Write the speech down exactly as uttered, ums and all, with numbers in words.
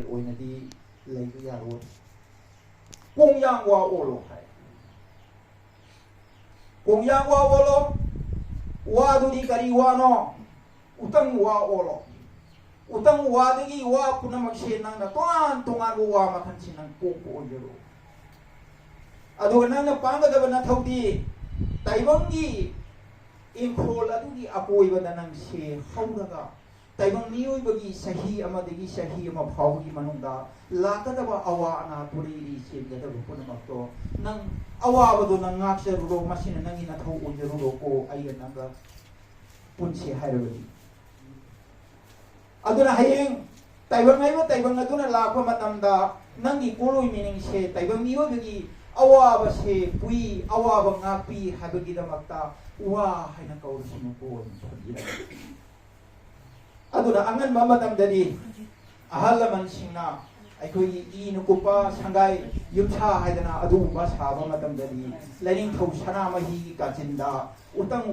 ꯑꯣꯏꯅꯗꯤ ꯂꯩꯕ ꯌꯥꯔꯣꯏ꯫ ꯀꯣꯡꯌꯥꯡ ꯋꯥ ꯑꯣꯜꯂꯣ ꯍꯥꯏ꯫ ꯀꯣꯡꯌꯥꯡ ꯋꯥ ꯑꯣꯜꯂꯣ꯫ ꯋꯥꯗꯨꯗꯤ ꯀꯔꯤ ꯋꯥꯅꯣ? ꯎꯇꯪ ꯋꯥ ꯑꯣꯜꯂꯣ꯫ ꯎꯇꯪ ꯋꯥꯗꯒꯤ ꯋꯥ ꯄꯨꯝꯅꯃꯛꯁꯦ ꯅꯪꯅ ꯇꯣꯉꯥꯟ ꯇꯣꯉꯥꯟꯕ ꯋꯥ ꯃꯈꯜꯁꯤ ꯅꯪ ꯀꯣꯛꯄ ꯑꯣꯏꯖꯔꯣ꯫ ꯑꯗꯨꯒ ꯅꯪꯅ ꯄꯥꯡꯒꯗꯕ ꯅꯊꯧꯗꯤ ꯇꯥꯏꯕꯪꯒꯤ ꯏꯪꯈꯣꯜ ꯑꯗꯨꯒꯤ ꯑꯀꯣꯏꯕꯗ ꯅꯪꯁꯦ ꯍꯧꯔꯒ ꯇꯥꯏꯕꯪ ꯃꯤꯑꯣꯏꯕꯒꯤ ꯆꯍꯤ ꯑꯃꯗꯒꯤ ꯆꯍꯤ ꯑꯃ ꯐꯥꯎꯕꯒꯤ ꯃꯅꯨꯡꯗ ꯂꯥꯛꯀꯗꯕ ꯑꯋꯥ ꯑꯅꯥ ꯄꯨꯔꯩꯔꯤ ꯆꯦꯟꯒꯗꯕ ꯄꯨꯝꯅꯃꯛꯇꯣ ꯅꯪ ꯑꯋꯥꯕꯗꯣ ꯅꯪ ꯉꯥꯛꯆꯔꯨꯔꯣ, ꯃꯁꯤꯅ ꯅꯪꯒꯤ ꯅꯊꯧ ꯑꯣꯏꯖꯔꯨꯔꯣꯀꯣ, ꯑꯩꯒ ꯅꯪꯒ ꯄꯨꯟꯁꯤ ꯍꯥꯏꯔꯕꯗꯤ꯫ ꯑꯗꯨꯅ ꯍꯌꯦꯡ ꯇꯥꯏꯕꯪ ꯍꯥꯏꯕ ꯇꯥꯏꯕꯪ ꯑꯗꯨꯅ ꯂꯥꯛꯄ ꯃꯇꯝꯗ ꯅꯪꯒꯤ ꯀꯣꯂꯣꯏ ꯃꯤꯅꯤꯡꯁꯦ ꯇꯥꯏꯕꯪ ꯃꯤꯑꯣꯏꯕꯒꯤ ꯑꯋꯥꯕꯁꯦ ꯄꯨꯏ, ꯑꯋꯥꯕ ꯉꯥꯛꯄꯤ ꯍꯥꯏꯕꯒꯤꯗꯃꯛꯇ ꯋꯥ ꯍꯥꯏꯅ ꯀꯧꯔꯁꯅꯨꯀꯣ ꯍꯥꯏꯅ ꯊꯝꯕꯤꯔꯝꯃꯤ꯫ ꯑꯗꯨꯅ ꯑꯉꯟꯕ ꯃꯇꯝꯗꯗꯤ ꯑꯍꯜ ꯂꯃꯟꯁꯤꯡꯅ ꯑꯩꯈꯣꯏꯒꯤ ꯏ ꯅꯀꯨꯞꯄ ꯁꯪꯒꯥꯏ ꯌꯨꯝꯁꯥ ꯍꯥꯏꯗꯅ ꯑꯗꯨꯒꯨꯝꯕ ꯁꯥꯕ ꯃꯇꯝꯗꯗꯤ ꯂꯥꯏꯅꯤꯡꯊꯧ ꯁꯅꯥꯃꯍꯤꯒꯤ ꯀꯥꯆꯤꯟꯗ ꯎꯇꯪ